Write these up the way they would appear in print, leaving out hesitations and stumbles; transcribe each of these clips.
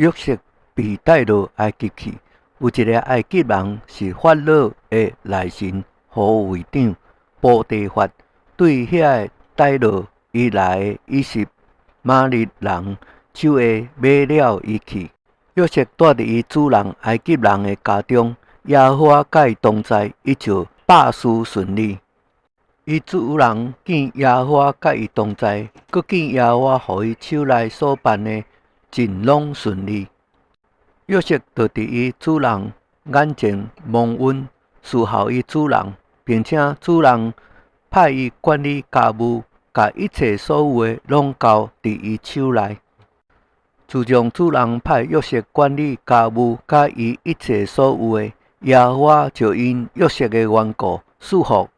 約瑟被帶到埃及去，有一个埃及人是法老的內臣護衛長波提乏，對遐个帶到伊來的以實瑪利人手下買了伊去。約瑟住佇伊主人埃及人的家中，耶和華佮伊同在，伊就百事順利。伊主人見耶和華佮伊同在，閣見耶和華予伊手內所辦的盡攏順利。約瑟就佇伊主人眼前蒙恩，侍候伊主人，並且主人派伊管理家務，共一切所有的攏交佇伊手內。自從主人派約瑟管理家務，佮伊一切所有的，耶和華就因約瑟的緣故，賜福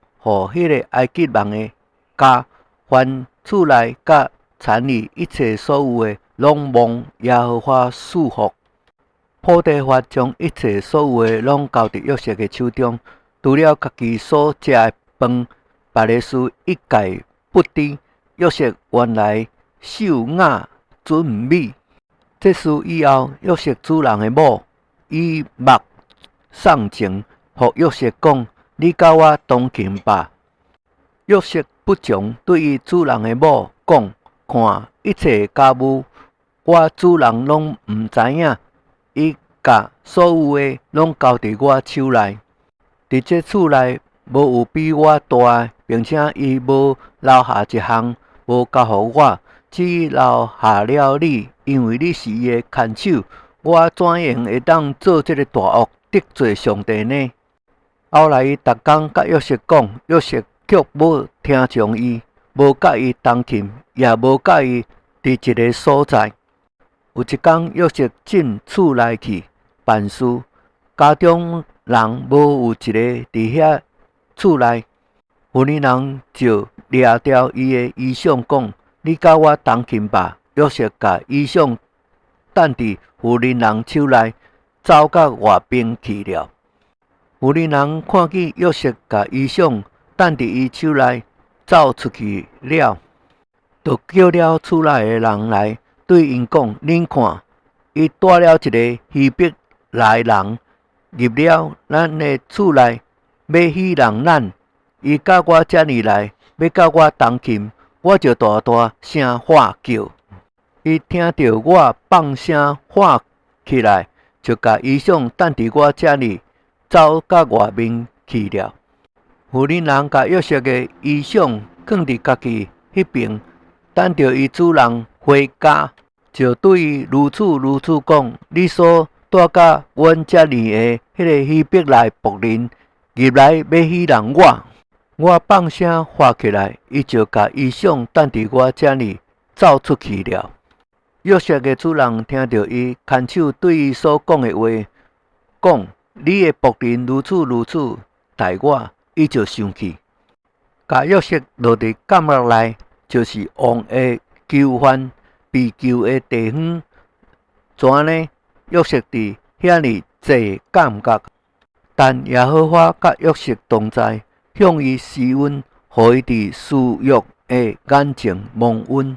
予彼个埃及人的家，凡厝內佮田裡一切所有的，攏蒙耶和華賜福。波提乏將一切所有的攏交佇約瑟的手中，除了家己所食的飯，別的事一概不知。約瑟原來秀雅俊美。這事以後，約瑟主人的某以目送情，予約瑟講：你佮我同寢吧。約瑟不從，對伊主人的某講：看，一切家務，我主人攏毋知影，伊共所有的攏交佇我手內。佇這厝內無有比我大的，並且伊無留下一項無交予我，只留下了你，因為你是伊的牽手。我怎樣會當做這个大惡，得罪上帝呢？後來伊逐工佮約瑟講，約瑟卻無聽從伊，無佮伊同寢，也無佮伊佇一个所在。有一工，約瑟進厝內去辦事，家中人無有一个佇遐厝內。婦人人就掠牢伊的衣裳，講：你佮我同寢吧。約瑟共衣裳擲佇婦人人手內，走到外邊去了。婦人人看見約瑟共衣裳擲佇伊手內，走出去了，就叫了厝內的人來，對𪜶講：恁看，伊帶了一个希伯來人入了咱的厝內，欲戲弄咱。伊到我遮裡來，欲佮我同寢，我就大大聲喊叫。伊聽著我放聲喊起來，就共衣裳擲佇我遮裡，走到外面去了。婦人人共約瑟的衣裳囥佇家己彼爿，等著伊主人回家，就對伊如此如此講：你所帶到阮遮裡的彼个希伯來僕人入來欲戲弄我，我放聲喊起來，伊就共衣裳擲佇我遮裡，走出去了。約瑟的主人聽著伊牽手對伊所講的話，講：你的僕人如此如此待我，伊就生氣，共約瑟落佇監獄內，就是王的囚犯被囚的地方。怎呢？約瑟佇遐裡坐監獄，但耶和華佮約瑟同在，向伊施恩，予伊佇司獄的眼前蒙恩。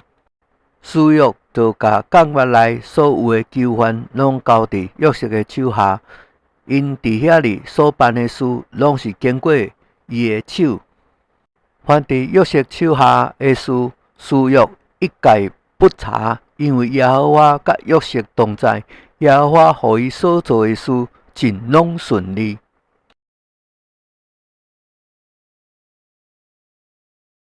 司獄就共監獄內所有的囚犯攏交佇約瑟的手下，𪜶佇遐裡所辦的事，攏是經過伊的手。凡佇約瑟手下的事，司獄一概不查，因為耶和華佮約瑟同在，耶和華予伊所做的事盡攏順利。